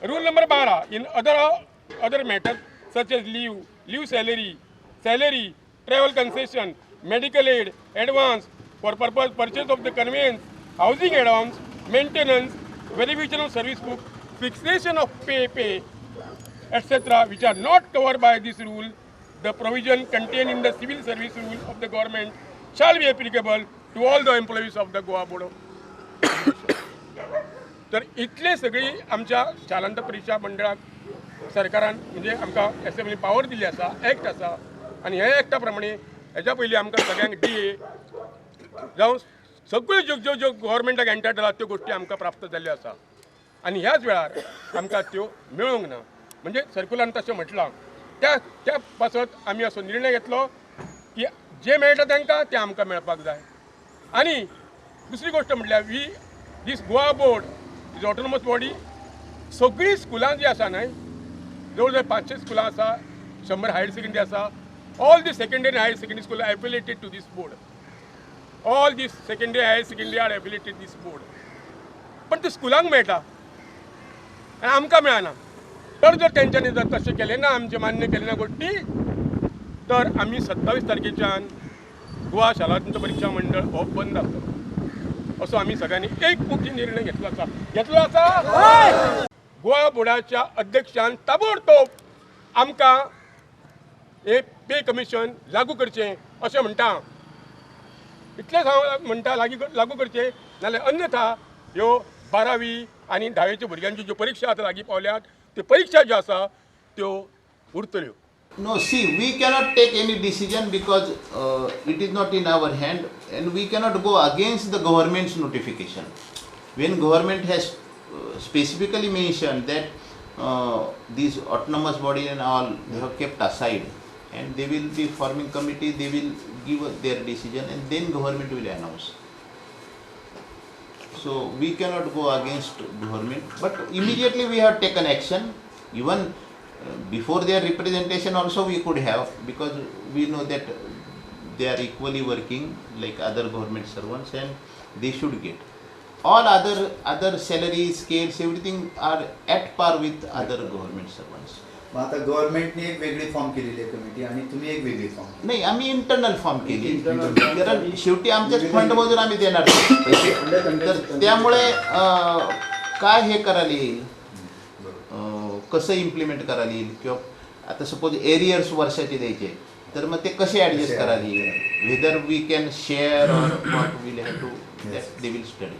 Rule number 12, in other matter such as leave salary, travel concession, medical aid, advance for purpose purchase of the conveyance, housing advance, maintenance, verification of service book, fixation of pay, etc., which are not covered by this rule, the provision contained in the civil service rule of the government shall be applicable to all the employees of the Goa Board of. तर इतले सगळी आमच्या शालांत परिक्षा मंडळाक सरकारान म्हणजे आमकां assembly power दिल्ली आसा, एक्ट आसा. आनी ह्या एक्टा प्रमाणे हेज्या पयलीं आमकां सगळ्यांक डीए जावं सगळ्यो ज्यो ज्यो ज्यो गव्हर्मेंटाक एंटायटल आसा त्यो गोश्टी आमकां प्राप्त जाल्ल्यो आसा. आनी ह्याच वेळार आमकां त्यो मेळूंक ना. म्हणजे सर्कुलान तशें म्हटलां. त्या त्या पासत आमी असो निर्णय घेतलो की जे मेळटा तांकां तें आमकां मेळपाक जाय. आनी दुसरी गोश्ट म्हटल्यार we this Goa Board is autonomous body. सगळीं स्कुलां जीं आसा न्हय, जवळ जवळ 500 स्कुलां आसा, 100 हायर सेकंडरी आसा. All the secondary, higher secondary school affiliated to this board. All this secondary, higher secondary are affiliated this board. पण ते स्कुलांक मेळटा आनी आमकां मेळना. तर जर तेंच्यांनी जर तशें केलें ना, आमचें मान्य केलें ना गोश्टी, तर आमी 27 तारखेच्यान गोवा शालांत परिक्षा मंडळ हो बंद आसतलो, असो आमी सगळ्यांनी एक मुखी निर्णय घेतलो आसा, घेतलो आसा. गोवा बोर्डाच्या अध्यक्षान ताबडतोब आमकां हे पे कमिशन लागू करचें अशें म्हणटा. इतलेंच हांव म्हणटा, लागू लागू करचें, नाल्यार अन्यथा ह्यो 12वी आनी 10वेच्यो भुरग्यांच्यो ज्यो परिक्षा आतां लागीं पावल्यात, त्यो परिक्षा ज्यो आसा त्यो उरतल्यो. No, see, we cannot take any decision because it is not in our hand and we cannot go against the government's notification. When government has specifically mentioned that these autonomous body and all they have kept aside and they will be forming committee, they will give their decision and then government will announce. So we cannot go against government, but immediately we have taken action. Even before their representation also we could have, because we know that they are equally working like other government servants and they should get. All other salary scales, everything are at par with other government servants. मग आता गव्हर्नमेंटने एक वेगळी form केलेली आहे committee आणि तुम्ही एक वेगळी फॉर्म. नाही, आम्ही इंटरनल फॉर्म केली, Internal. कारण शेवटी आमच्याच फंडमधून आम्ही देणार पैसे. तर त्यामुळे काय हे करायला येईल, कसं इम्प्लिमेंट करायला येईल किंवा आता सपोज एरियर्स वर्षाचे द्यायचे तर मग ते कसे ॲडजस्ट करायला येईल, whether we can share or what, will have to, they will study.